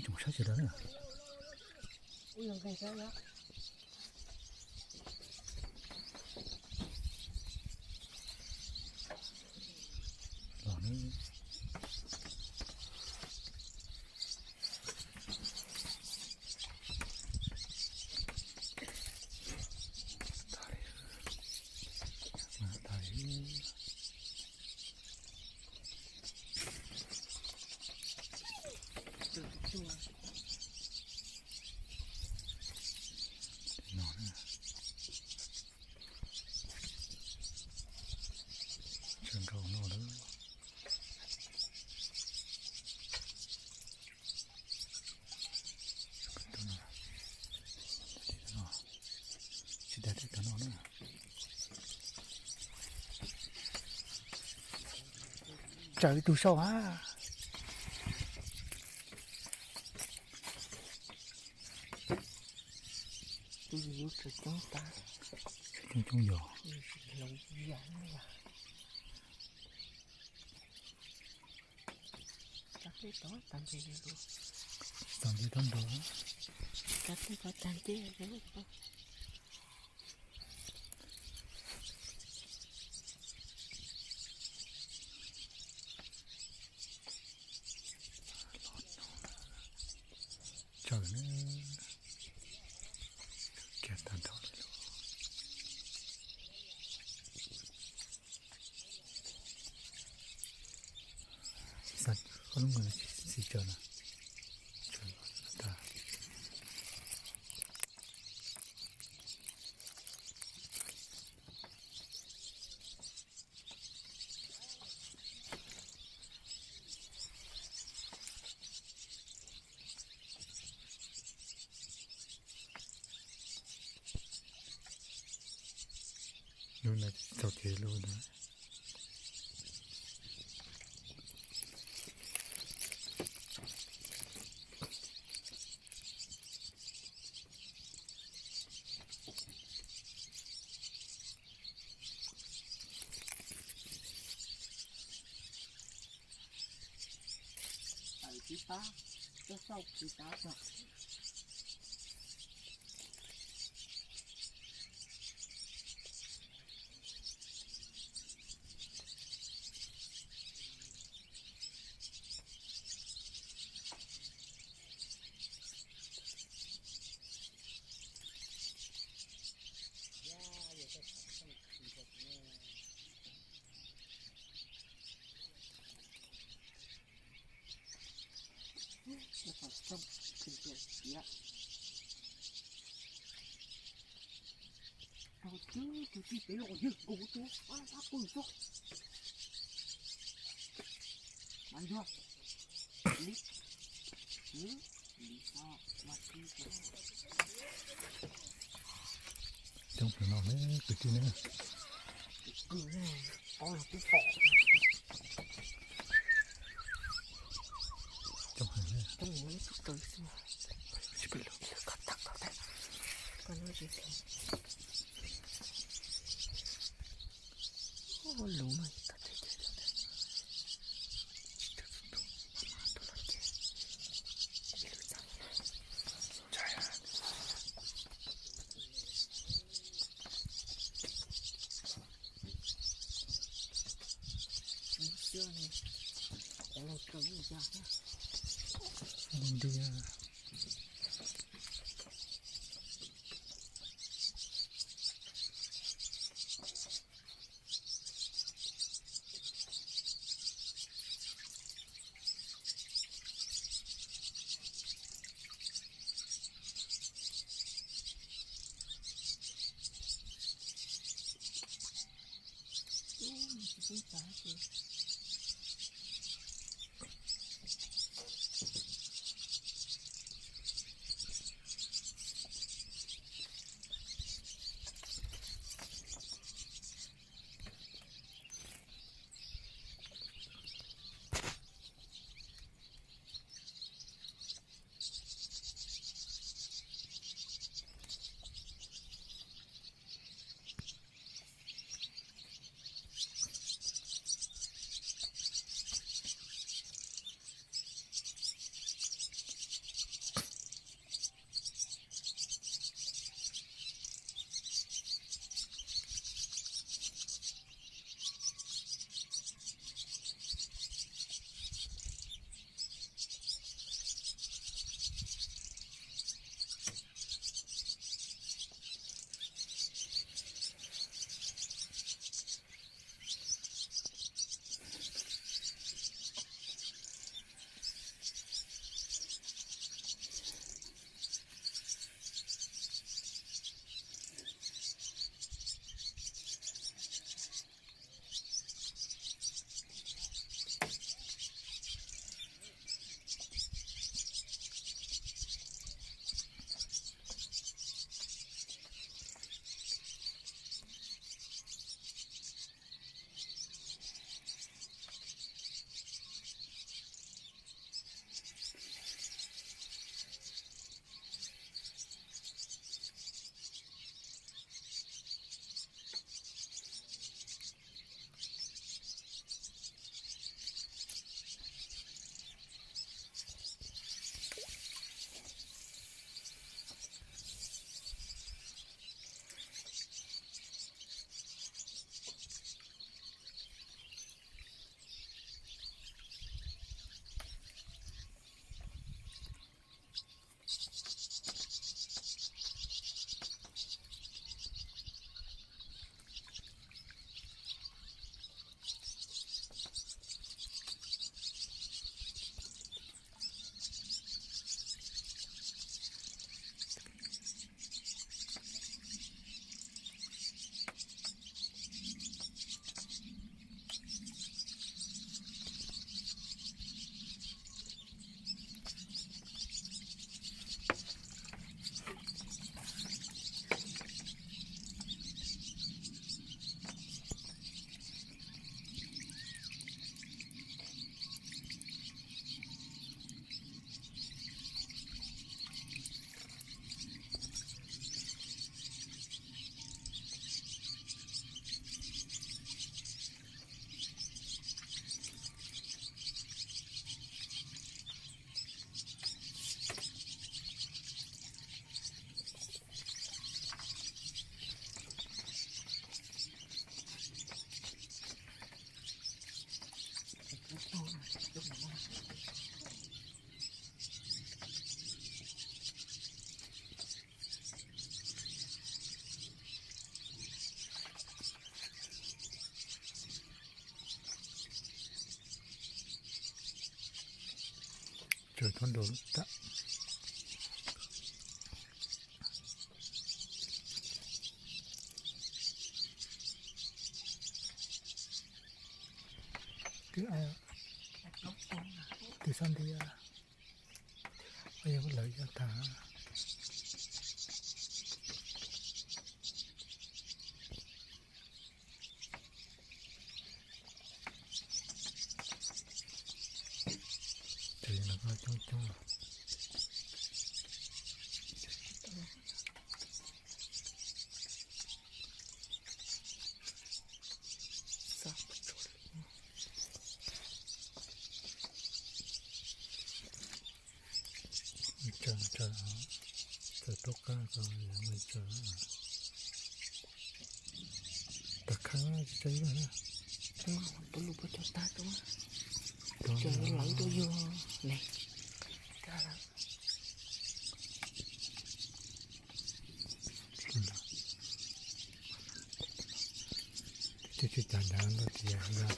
Tsoom saib sawv daws na. Los na. No na. Tsawg nkaus no lawm. Tsis tas tej tag no na. Tsawg ib tug saud hab. Coob coob yog. Tag nrho. Tsawg na, kiag tag nrho li lauj. Xav koj lub nkaus tsis tsawg na. Tsawg tag. Lub no txaus kev lub ntawd. Tsis pab, koj xauj tsis pab tso. Coob heev no ne kwv tij ne. Coob heev ne. Lus no. Tsaws thoob nraud tag. Twb, twb sab ntiag, yog lawv yog tag. Ces no coob coob. Tsaws, tsaws, tsaws tub qab ko, tsaws tag khab tsis tsaws ib lub na. Tus lus puas cog tag rau, cog lawv rau yus ne. Twb tsis cas nrad ntau tias yog.